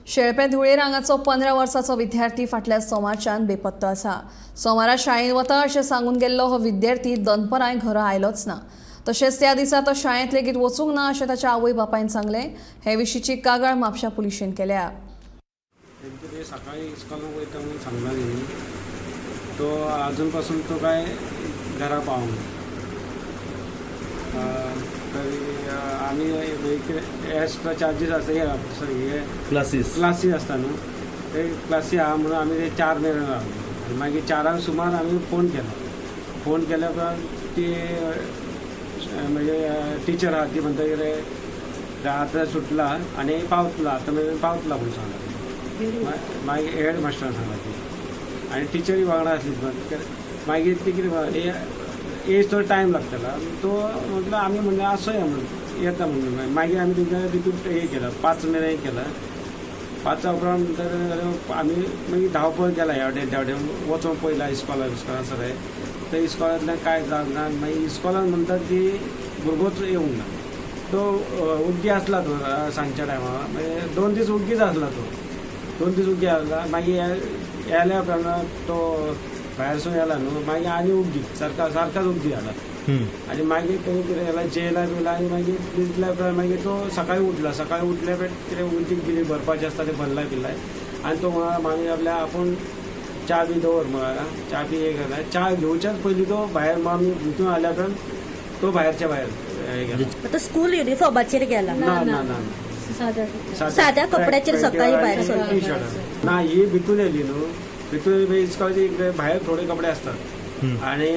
शेळपें धुळेर हांगाचो 15 वर्साचो विद्यार्थी फाटल्या सोमारच्यान बेपत्तो आसा. सोमारा शाळेंत वता अशें सांगून गेल्लो हो विद्यार्थी दनपरांय घरा आयलोच ना. तशेंच त्या दिसा तो शाळेंत लेगीत वचूंक ना अशें ताच्या आवय बापायन सांगलें. हे विशींची कागाळ म्हापशा पुलिशेन केल्या. तेंचे ते सकाळी इस्कॉलाक वयता म्हणून सांगला न्ही, तो अजून पासून तो काय घरा पावना. तरी आमी एक्स्ट्रा चार्जीस आसता हे, सॉरी, हे क्लासीस. क्लासी आसता न्हू, ते क्लासी आहा म्हणून आमी ते 4 मेरेन रावले आनी मागीर 4 सुमार आमी फोन केलो. फोन केल्या उपरांत ती म्हणजे टिचर आहा ती म्हणटा कितें, आतां सुटला आनी पावतला, आतां मेरेन पावतला म्हणून सांगला. मागीर हेड मास्टरान सांगला ती आनी टिचरी वांगडा आसली. मागीर ती कितें एज थोडो टायम लागतलो तो म्हटलं, आमी म्हणलें आसोया म्हणून येता म्हणून. मागीर आमी तेंच्या रिपीट हे केला, 5 मेरेन केला. 5 उपरांत म्हणटा आमी मागीर धांवपळ केला, ह्या वटेन त्या वटेन वचोन पळयला इस्कॉला बिस्कॉला सगळें. ते इस्कॉलांतल्यान कांय जावंक ना. मागीर इस्कॉलान म्हणटात की भुरगोच येवंक ना. तो उग्गी आसला तो सांजच्या टायमार, मागीर 2 दीस उग्गीच आसला तो, 2 दीस उग्गी आसला. मागीर येयल्या उपरांत तो भायरसून येयला न्हू, मागीर आनी उग्गी सारका सारकाच उग्गी जाला. आनी मागीर तेणी कितें केलां, जेयला बियला आनी मागीर दिसल्या उपरांत मागीर तो सकाळी उठला. सकाळी उठल्या उपरांत कितें उदीक बिदीक भरपाचें आसता तें भरला बिरला आनी तो म्हणा मागीर आपल्या आपूण च्या बी दवर म्हणा, च्या बी हे केला. च्या घेवच्याच पयलीं तो भायर, आमी भितून आयल्या उपरांत तो भायरच्या भायर हे गेला. आता स्कूल युनिफॉर्माचेर गेला? ना ना ना. साध्या कपड्याचेर सकाळी भायर सरलो. टी शर्ट ना. ही भितून येयली न्हू, भितून इस्कॉलाचे भायर थोडे कपडे असतात आणि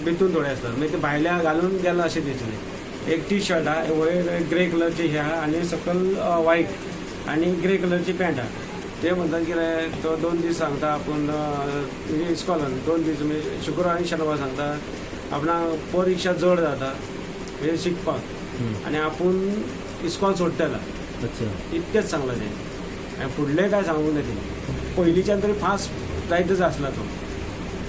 भितून थोडे असतात, मागीर ते भायल्या घालून गेला अशें दिसलें. एक टी शर्ट हा, वयर ग्रे कलरची हे आहा आनी सकयल व्हायट आनी ग्रे कलरची पॅन्ट आहा. ते म्हणटात कितें, तो 2 दीस सांगता आपूण म्हणजे इस्कॉलान 2 दीस, म्हणजे शुक्रार आनी शेनवार सांगता आपणाक परिक्षा जड जाता म्हणजे शिकपाक आनी आपूण इस्कॉल सोडटला. इतकेंच सांगलां तेणी आनी फुडलें काय सांगूंक ना तेणी. पयलींच्यान तरी फास्ट जायतच आसला तो,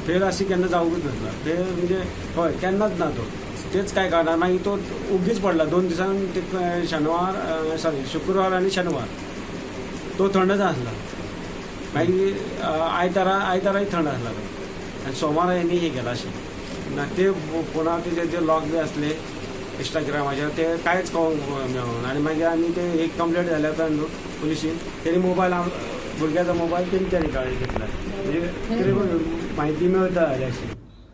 फेल अशी केन्ना जावंकूच नासला. फेल म्हणजे हय केन्नाच ना तो, तेच काय कळना. मागीर तो उगीच पडला 2 दिसान ते, शेनवार, सॉरी, शुक्रार आनी शेनवार तो थंडच आसला. मागीर आयतारा, आयताराय थंड आसला तो आनी सोमारा हेणी हे केला अशें ना. ते फोनार तेजे जे लॉक बी आसले इंस्टाग्रामाचेर ते कांयच कळोंक मेळोना. आनी मागीर आमी ते एक कंप्लेंट जाल्या उपरांत न्हू पुलिशीन तेणी मोबायल, भुरग्याचो मोबायल तेंच्यांनी काडून घेतला, म्हणजे कितें म्हायती मेळटा जाल्यार अशी.